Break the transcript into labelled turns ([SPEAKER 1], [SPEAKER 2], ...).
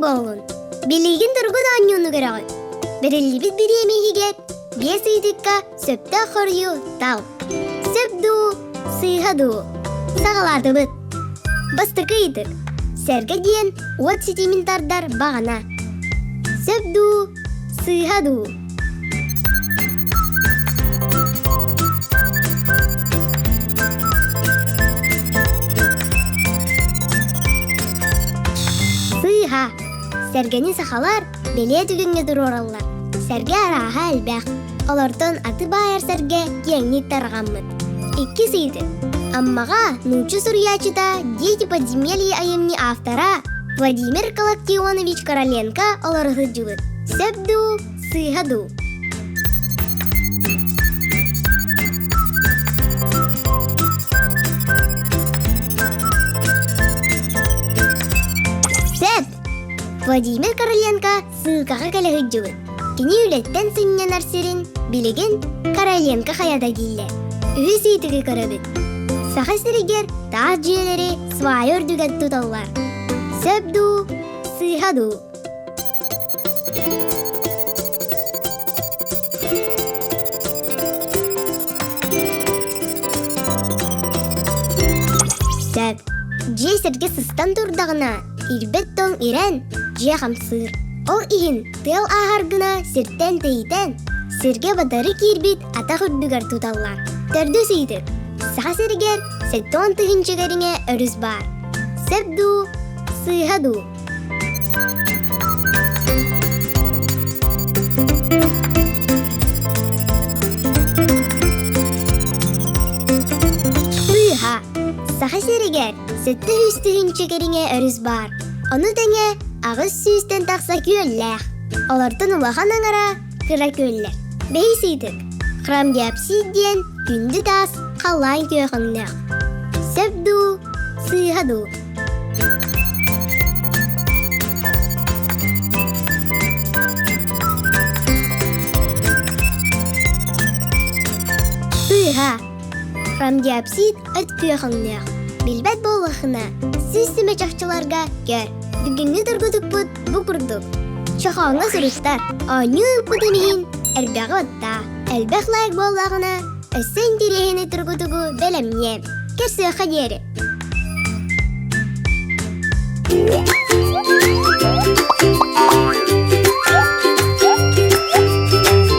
[SPEAKER 1] буоллун. Билигин тургут оонньууну көрөҕүт. Бэриллибит бириэмэ иһигэр биэс ыйытыкка сөптөөх хоруйу тал. Сөп дуу, сыыһа дуу? Саҕалаатыбыт. Бастакы ыйытык. Сэргэ диэн уот ситимин тардар баҕана. Сөп дуу, сыыһа дуу? Сыыһа. Сэргэни сахалар бэлиэ түгэҥҥэ туруораллар. Сэргэ арааһа элбэх. Олортон аты баайар сэргэ киэҥник тарҕаммыт. Иккис ыйытык. Аммаҕа нуучча суруйааччыта «Дети подземелья» айымньы автора Владимир Колоктионович Короленко олоро сылдьыбыт. Сөп дуу, сыыһа дуу? Сөп! Владимир Короленко сыылкаҕа кэлэ сылдьыбыт. Кини үлэттэн сынньанар сирин билигин Короленко хайата дииллэр. Үһүс ыйытыгы көрөбүт. Саха сиригэр таас дьиэлэри свая үрдүгэр туталлар. Сөп дуу, сыыһа дуу? Сөп. Дьиэ сиргэ сыстан турдаҕына, ирбэт тоҥ ирэн, дьиэ хамсыыр. Ол иһин тыал ааһар гына сиртэн тэйитэн, сиргэ батары киирбит атах үрдүгэр туталлар. Төрдүс ыйытык. Саха сиригэр 70 тыһыынча кэриҥэ өрүс баар. Сөп дуу, сыыһа дуу? Сыыһа. Саха сиригэр 700 тыһыынча кэриҥэ өрүс баар. Ону тэҥэ аҕыс сүүстэн тахса күөллээх. Олортон улахан аҥара кыра күөллэр. Бэһис ыйытык. Хромдиопсид диэн күндү таас халлаан күөх өҥнөөх. Сөп дуу, сыыһа дуу? Сыыһа. Хромдиопсид өт күөх өҥнөөх. Билбэт буоллаххына, сис симэ чахчыларга көр. Бүгүҥҥү тургутукпут бу курдук. Чохооҥҥо суруттар, оонньуу ыыппытын иһин элбэҕи оттаа. Элбэх лайк буоллаҕына, өссө интэриэһинэй тургутугу бэлэмниэм. Көрсүөххэ диэри!